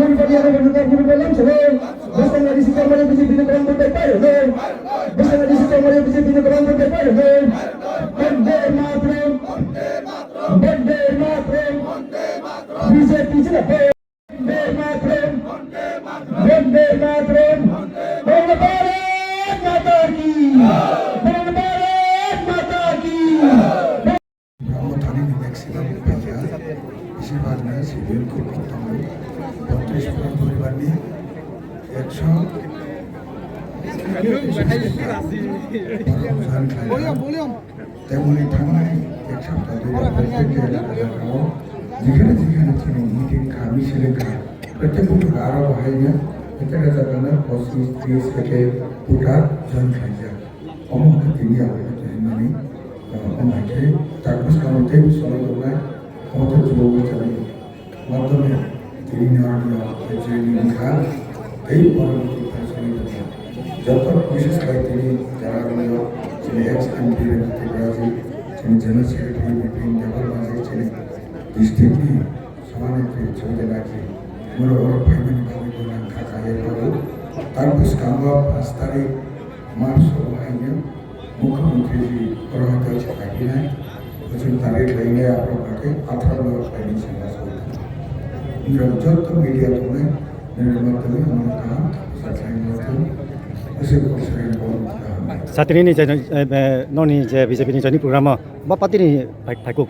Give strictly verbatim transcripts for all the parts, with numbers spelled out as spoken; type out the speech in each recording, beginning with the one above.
Muribani ano bani tak muribani lam selo. Bosong lagi si kamari B J P ni kawan berdekai lo. Bosong lagi si kamari B J P ni kawan berdekai lo. Bande Mataram. Bande Mataram. B J P zindabad. Bande Mataram. Bande Mataram. Bande Bharat Mata ki. Bande Bharat Mata ki. Omo thani ni maximum paikha, besibak no civil court o tongo, botris poribar ni ekso join khlaijak. Temoni thangnai ek sapta dui sapta elaka o jekhane jekhane chini meeting kha, misil kha, protek buthuk aro bo hai no, protek elaka no pochis tris hake voter join khlaijak. Omo hwnkhe tini ang khe tongmani, ah, omo hai khe tak bwskang tei bwskango tongnai, omo khe chubago chani. Matome tini ni audio joining wngkha, tei poroboti phaisani tongo. Joto bises khai tini jara rwio chini ex M P Rebati Tripura ji, chini General Secretary Bipin Debbarma ji, chini district ni Samani twi chwngde naki. Moro oro phaimani bagwi bo nang kha kha ye babu. Tar bwskango pash tarik March o haino Mukhyamantri ji oro hai khe khaiphinai. Kuchung tarik lainai aphro kha khe atharo no phaini sengma soi. Nirok jotto media tongnai, nirok matwi amano kaham sakhlai matwi. Aswk kok sayan bom kaham. Satini ni je, eh, eh, noni je B J P ni joining program o, ba party ni phai-, phaikuk?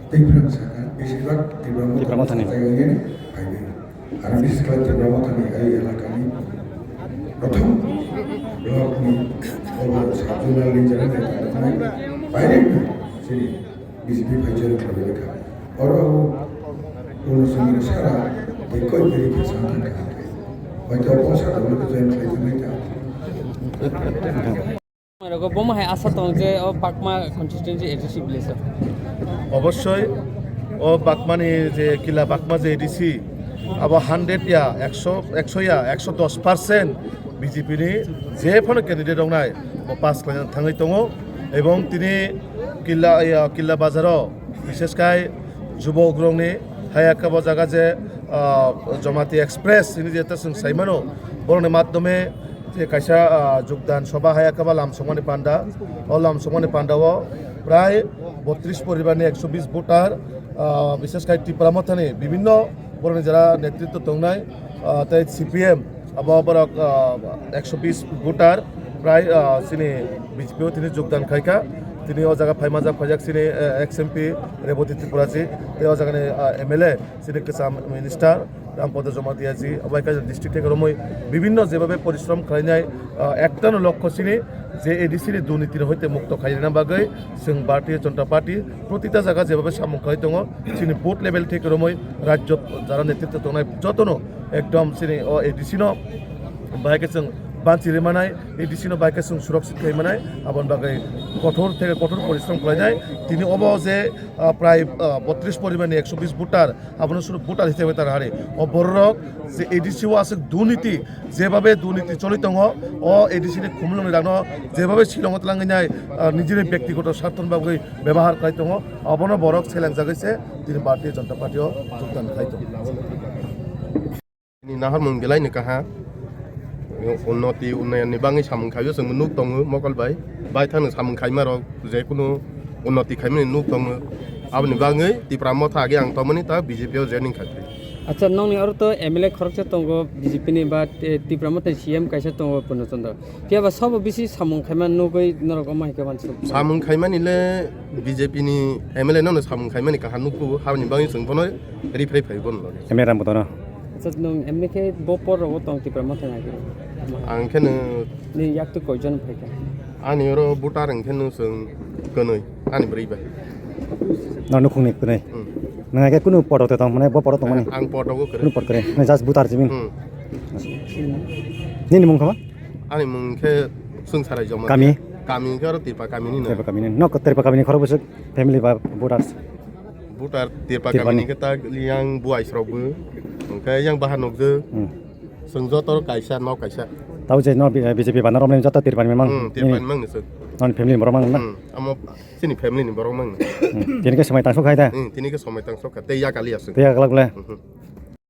Tei phwrwng sakha, besibak Tipra Motha Tipra Motha ni. Phaiwi. Aro bises khlai Tipra Motha ni ai elaka ni prothom block ni obo sub zonal ni jera neta tongmani baire no chini B J P phai join khlaiwi kha. Oro abo Purno Chandra sara tei koi beri khe sa thang kha. Bai khe obo sara join khlai thang kha. Rogo bomo hai asa tong je o Pakma constituency A D C village o. Obossoi o Pakmani je Kila Pakma je A D C abo hundred ya, ekso, ekso ya, ekso dos percent B J P ni je phano candidate rok nai bo pass khlaina thangwi tongo, ebong tini Kila, ya, Kila Bazar o bishes khai jubok rokni haya khe bo jaga je, ah, Jomati Express hini je ta chwng sai mano, borokni madhyome je kaisa, ah, jogdan sobha haya khe bo lamsokmani panda, o lamsokmani panda o prai botris poribar ni ekso bis voter, ah, bishes khai Tipra Motha ni bibhinno borokni jara netritwo tongnai, ah, tei C P M abo borok, ah, ekso bis voter prai, ah, chini B J P o tini jogdan khai kha. Tini o jaga phaima jak phaijak chini, eh, ex M P Rebati Tripura ji tei o jagani, ah, M L A chini kwcham minister Rampada Jamatia ji, abo hai khe district theke romwi bibhinno jebabe porishrom khlainai, ah, ektano lokho chini je A D C ni durniti hoite mukto khairina bagwi chwng Bharatiya Janata Party protita jaga jebabe samung khlai tongo, chini booth level theke romwi rajyo jara netritwo tongnai jotono ekdom chini o A D C no bahai khe chwng banchi rimanai, A D C no bahai khe chwng surakshit khai manai, aboni bagwi kothor theke kothor porishrom khlainai. Tini obo je, ah, prai, ah, botris poribar ni ekso bis voter, abono suru voter hisabe tara hari. O bororok je A D C o aswk durniti, jebabe durniti choli tongo, o A D C ni khumulwng rangno jebabe silongo twlangwi nai, ah, nijini byaktigoto sarthoni bagwi bebahar khlai tongo, abono borok selengjagwi se tini Bharatiya Janata Party o jogdan khai tongo. Ni naharmung belai ni kaha. Unnoti, unnayan ni bagwi samung khaio chwng nuk tongo mokol bai. Bai thangno samung khaima rok je kunu unnoti khaimani nuk tongo. Aboni bagwi Tipra Motha age ang tongmani ta B J P o joining khai. Acha, nongni oro to M L A khoroksa tongo B J P ni ba, eh, Tipra Motha ni C M kaisa tongo Purno Chandra. Phiya ba sabo bisi samung khaima nugwi norok omo hai khe uansuk. Samung khaimani le B J P ni M L A no samung khaimani kaham nukgo, haboni bagwi chwng bono rifrai phai bono loge. M L A Rambuda no. Acha, nwng M L A khe bo por rogo tong Tipra Motha ni age? Ang khe no. Ni yak to koi jon phai kha? Ani oro voter ang khe no chwng kwnwi, ani bwrwi bai. No nukhung ni kwnwi? Hmm. Nang ke kunu podo te tong mane bo podo tong mani. Ang podo go kere. Kunu podo kere. Nang just butar jimin. Hmm. Nini mung khama? Ani mung khe Sungsara Jomo. Kami? Kami khe aro Tipa kami ni no. Tipa kami ni. Nok Tipa kami ni khoro bwswk family ba voters. Butar Tipa kami ni khe ta yang buai srok bu. Oke yang bahan nok je. Hmm. Sung joto kaisa nok kaisa. Tau je no B J P bana romle joto Tipa ni mang. Hmm, Tipa ni mang ni sung. Non family borok mang na. Hmm, amo sini family ni borok mang. Hmm. Tini ke samai tangsok khai da. Hmm, tini ke samai tangsok khai. Te ya kali asung. Te ya kali asung.